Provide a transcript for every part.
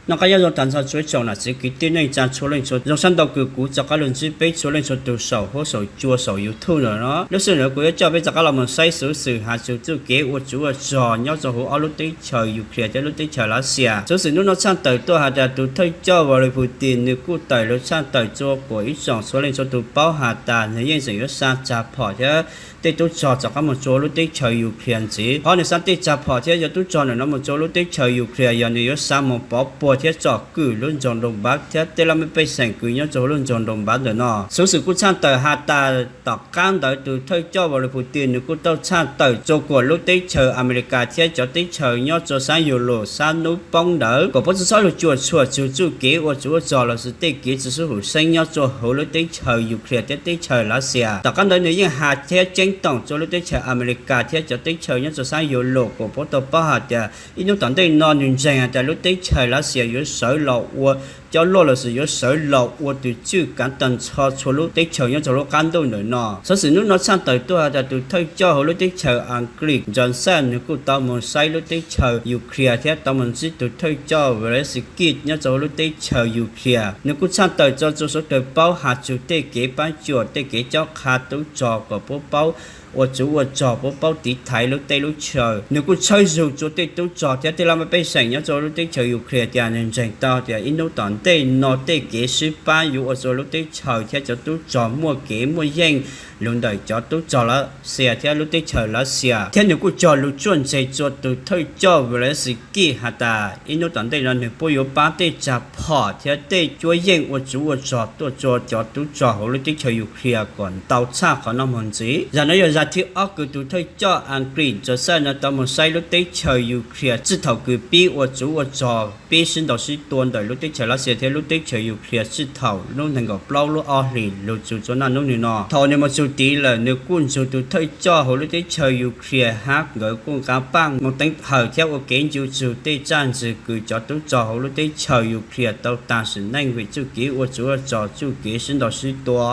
Noj qab nyob zoo tag nrho txhua tsoom nam txiv kwv tij neej tsa txhua leej txhua, zoo sab ntau kws kuv rov qab los ntsib peb txhua leej txhua tus saum huab saum cua saum YouTube no. Lub sij hawm no kuv yuav coj peb rov qab los mus saib xuv xwm has txug txuj kev ua tsuv ua rog nyob rau hauv ob lub teb chaws Ukraine thiab lub teb chaws Lav Xias. Xuv xwm hnub no tshaj tawm tuaj has tas tus thawj coj Vladimir Putin nws kuj tawm lub tshaj tawm rua kuas ib tsoom txhua leej txhua tus paub has tas nws yeej tseem yuav xa tsav phom thiab tej tub rog rov qab mus rua lub teb chaws Ukraine ntxiv. Qhov nws xa tej tsav phom thiab cov tub rog ntawm no mus rua lub teb chaws Ukraine yog nws yuav xa mus pov puag thiab tsom kwm lub nroog Donbas thiab tej laj mej pej xeem kws nyob rua lub nroog Donbas ntawm no. Xuv xwm kuj tshaj tawm has tas tom qab ntawd tus thawj coj Vladimir Putin nws kuj tau tshaj tawm rua kuas lub teb chaws Amelikas thiab cov teb chaws nyob rua sab Yus Lus sab nub poob ntawd kuas puab tsi xob lug cuam tshuam txug txuj kev ua tsuv ua rog lossis tej kev tsi sub hum seeb nyob rua huv lub teb chaws Ukraine thiab teb chaws Lav Xias. Tom qab ntawd nws yeej has thiab ceeb toom rua lub teb chaws Amelikas thiab cov teb chaws nyob rua sab Yus Lus kuas puab tau paub has tas ib hnub tom ntej no nws ntseeg has tas lub teb chaws Lav Xias yuav sawv los ua cov luaj lossis yuav sawv los ua tus tswj kaav tag nrho txhua lub teb chaws nyob rua lub qab ntuj ntawm no. Xuv xwm hnub no tshaj tawm tuaj has tas tus thawj coj huv lub teb chaws Ankris Johnson nws kuj tau mus saib lub teb chaws Ukraine thiab tau mus ntsib tus thawj coj Zelensky nyob rua huv lub teb chaws Ukraine. Nws kuj tshaj tawm rua txhua tug paub has txug tej kev paab cuam tej kev cob qha tub rog kuas puab paub ua tsuv ua rog puab paub tiv thaiv lub teb lub chaw. Nws kuj tshawb zug rua tej tub rog thiab tej laj mej pej xeem nyob rua lub teb chaws Ukraine tias nws ntseeg tau tias ib hnub tom ntej no tej kev sib paab yuav ua rua lub teb chaws thiab cov tub rog muaj kev muaj yeej lug ntawm cov tub rog Lav Xias thiab lub teb chaws Lav Xias. Thiab nws kuj cog lug tsuaj ntse rua tus thawj coj Zelensky has tas ib hnub tom ntej no nws puab yuav paab tej tsav phom thiab tej cuab yeej ua tsuv ua rog tuaj rua cov tub rog huv lub teb chaws Ukraine kom ntau tshaj qhov no moog ntxiv. Zag no yog zag thib ob kws tus thawj coj Ankris Johnson no tau mus saib lub teb chaws Ukraine txij thaum kws pib ua tsuv ua rog pib sib ntaus sib tua ntawm lub teb chaws Lav Xias thiab lub teb chaws Ukraine txij thaum lub neeg nkaum plaub lub ob hlis lug txug rua naj nub nwg no. Thaum nws mus txug tid lawm nws kuj nrug tus thawj coj huv lub teb chaws Ukraine hab nkawd kuj nqaa paaj moog teev hawm thiab ua kev ncu txug tej tsaaj ntsig kws cov tub rog huv lub teb chaws Ukraine tau taag sim neej vim txuj kev ua tsuv ua rog txuj kev sib ntaus sib tua.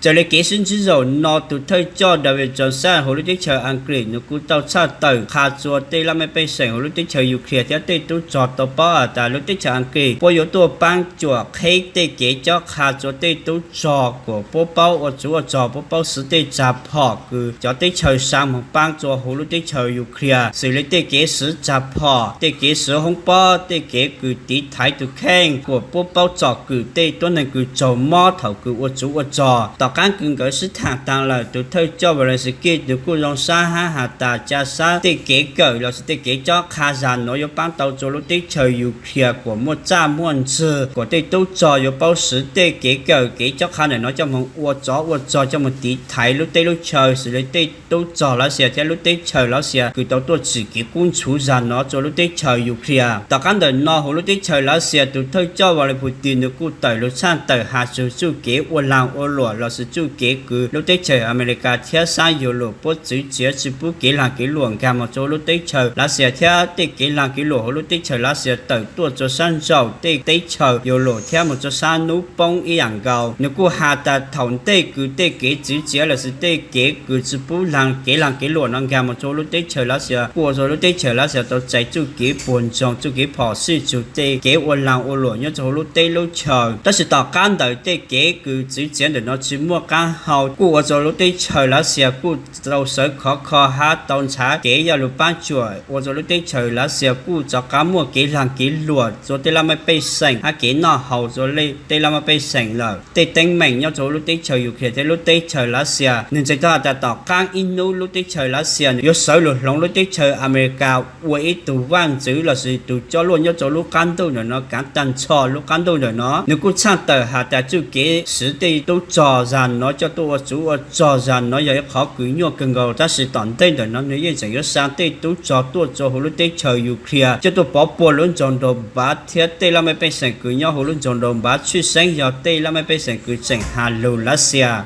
Raws le kev sib ntsib zaum no tus thawj coj David Johnson huv lub teb chaws Ankris nws kuj tau tshaj tawm qha rua tej laj mej pej xeem huv lub teb chaws Ukraine thiab tej tub rog tau paub has tas lub teb chaws Ankris puab yuav tuaj paab cuam qheb tej kev cob qha rua tej tub rog kuas puab paub ua tsuv ua rog puab paub swv tej tsav phom kws cov teb chaws sa moog paab rua huv lub teb chaws Ukraine xws le tej kev swv tsav phom tej kev swv hoob pob tej kev kws tiv thaiv tug kheej kuas puab paub tsom kwm tej tuab neeg kws raug mob thaum kws ua tsuv ua rog. Tom qaab kws nkawd sib thaam taag lawm tus thawj coj Zelensky nws kuj zoo sab hab has tas ca sab tej kev kawm lossis tej kev cob qha zag nuav yuav paab tau rua lub teb chaws Ukraine kuas muaj tsaaj muaj ntsig kuas tej tub rog yuav paub swv tej kev kawm kev cob qha ntawm no coj moog ua tsov ua rog coj moog tiv thaiv lub teb lub chaw xws le tej tub rog Lav Xias thiab lub teb chaws Lav Xias kws tau tuaj tsim kev kub ntshuv zag nuav rua lub teb chaws Ukraine. Tom qaab ntawm no huv lub teb chaws Lav Xias tus thawj coj Vladimir Putin nws kuj tawm lug tshaj tawm has txug txuj kev ua laag ua luam lossis txuj kev kws lub teb chaws Amelikas thiab sab Yus Lus puab txwv txiav tsi pub kev laag kev luam nkaag moog rua lub teb chaws Lav Xias thiab tej kev laag kev luam huv lub teb chaws Lav Xias tawm tuaj rua sab nraum tej teb chaws Yus Lus thiab moog rua sab nub poob ib yaam nkaus. Nws kuj has tas thaum ntej kws tej kev txwv txiav lossis tej kev kws tsi pub laag kev laag kev luam no nkaag moog rua lub teb chaws Lav Xias kuj ua rua lub teb chaws Lav Xias tau txais txuj kev puag ntsoog txuj kev phom sij txug tej kev ua laag ua luam nyob rua huv lub teb lub chaw. Tab sis tom qaab ntawd tej kev kws txwv txiav ntawm no tsi muaj qaab hau kuj ua rua lub teb chaws Lav Xias kuj tau sawv khov kho hab tau nrhav kev yog lug paab cuam ua rua lub teb chaws Lav Xias kuj rov qaab muaj kev laag kev luam rua tej laj mej pej xeem hab kev noj haus rua tej laj mej pej xeem lawm. Tej teeb meem nyob rua lub teb chaws Ukraine thiab lub teb chaws Lav Xias nws ntseeg tau has tas tom qaab ib hnub lub teb chaws Lav Xias yuav sawv lug hloov lub teb chaws Amelikas ua ib tug vaaj ntxwv lossis tug coj luaj nyob rua lub qaab ntuj ntawm no kaav taag nrho lub qaab ntuj ntawm no. Nws kuj tshaj tawm has tas txuj kev swv tej tub rog zag nuav coj tuaj ua tsuv ua rog zag nuav yog ib qhov kws nyuaj kawg nkaus tab sis tom ntej ntawm no nws yeej tseem yuav xa tej tub rog tuaj rua huv lub teb chaws Ukraine coj tuaj pov puag lub nroog Donbas thiab tej laj mej pej xeem kws nyob huv lub nroog Donbas tshwj xeeb yog tej laj mej pej xeem kws tseem has lug Lav Xias.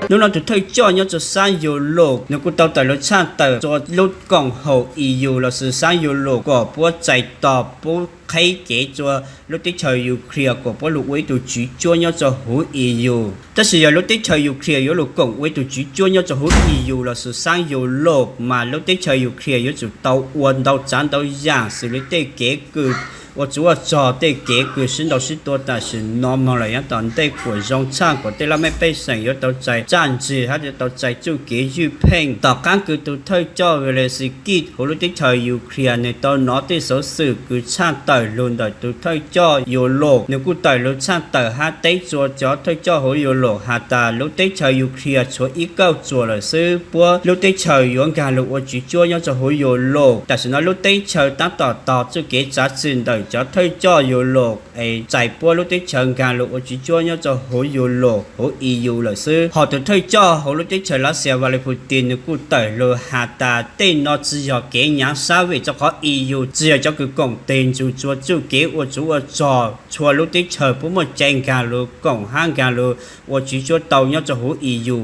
Hnub no tus thawj coj nyob rau xab Yus Lus nws kuj tau tawm lus tshaj tawm rua lub koom haum E U lossis xab Yus Lus kom puab txais tos puab qheb kev rua lub teb chaws Ukraine kom puab lug ua ib tug tswv cuab nyob rau huv E U. Tab sis yog lub teb chaws Ukraine yuav lug koom ua ib tug tswv cuab nyob rau huv E U lossis xab Yus Lus mas lub teb chaws Ukraine yuav tsum tau ua ntau tsav ntau yaam xws li tej kev kws ua tsov ua rog, tej kev kws sib ntaus sib tua tam sim no moog lawm yav tom ntej kuas zoo tshaj kuas tej laj mej pej xeem yuav tau txais txaj ntsig hab yuav tau txais txuj kev ywj pheej. Tom qaab kws tus thawj coj Zelensky huv lub teb chaws Ukraine nws tau nov tej xuv xwm kws tshaj tawm lug ntawm tus thawj coj Yus Lus, nws kuj tawm lug tshaj tawm hab teb rua cov thawj coj huv Yus Lus has tas lub teb chaws Ukraine tshuav ib kauj tsuas lawm xwb, puab lub teb chaws yuav nkaag lug ua tswv cuab nyob rau huv Yus Lus. Tam sim no lub teb chaws taab tom tog txuj kev tsav txim ntawm cov thawj coj Yus Lus es txais puab lub teb chaws nkaag lug ua tswv cuab nyob rau huv Yus Lus huv E U lawm xwb. Hos tus thawj coj huv lub teb chaws Lav Xias Vladimir Putin nws kuj tawm lug has tas tej no tsi yog kev nyaav sab vim rau qhov E U tsi yog cov kws koom teg ntsug rua txuj kev ua tsov ua rog, txhua lub teb chaws puab muaj cai nkaag lug koom hab nkaag lug ua tswv cuab tau nyob rau huv E U.